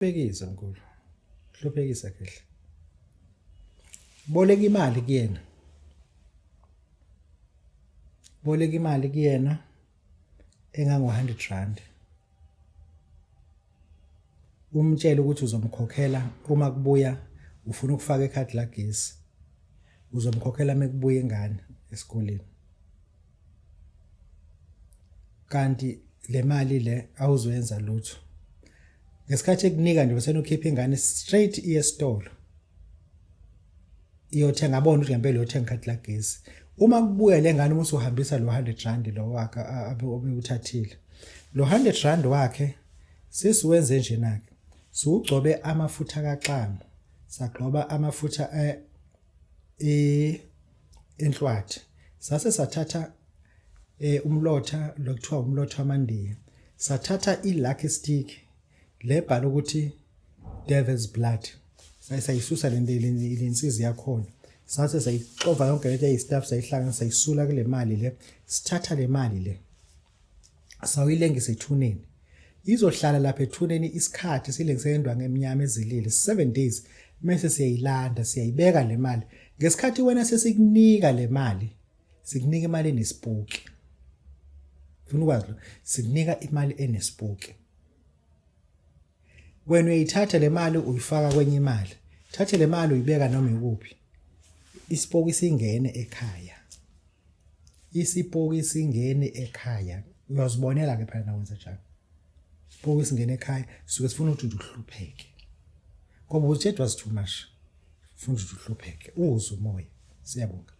Hluphekisa mkhulu. Hluphekisa khehla. Boleka imali kuyena. Boleka imali kuyena engango 100 rand. Umtshele ukuthi uzomkhokhela uma kubuya ufuna ukufaka ikhadi lagesi. Uzomkhokhela mekubuya ingane esikoleni. Kanti le mali le awuzoyenza lutho. Ngesikhathi ekunika nje bese ukhipha ingane straight iye esitolo. Iyothenga abone ukuthi ngempela uyothenga ikhadi lagesi. Uma kubuya le ngane uma usuhambisa lo 100 rand lo wakhe obewuthathile. Lo 100 rand wakhe sesiwenze nje nake. Siwugcobe amafutha kaxamu. Sagxoba amafutha e enhlwathi. Sase sathatha umlotha lokuthiwa umlotha wamandiya sathatha i-lucky stick lebhala ukuthi devil's blood saye sayisusa le lensizi yakhona sase sayixova yonke lento eyistaff sayihlanganisa sayisula kule mali le sithatha le mali le sawuyilengisa ethuneni izohlala lapha ethuneni isikhathi silengise endwangu emnyama ezilile 7 days mese siyayilanda siyayibeka le mali ngesikhathi wena sesikunika le mali sikunika imali enesipoki funa ukwazi lo sikunika imali enesipoki wena uyayithatha le mali uyifaka kwenye imali thathe le mali uyibeka noma ikuphi isipoki singene ekhaya isipoki singene ekhaya uyazibonela ke phela nawenza njalo isipoki singene ekhaya suke sifuna ukuthi nje uhlupheke ngoba uthi it was too much funa ukuthi uhlupheke uzwe umoya siyabonga.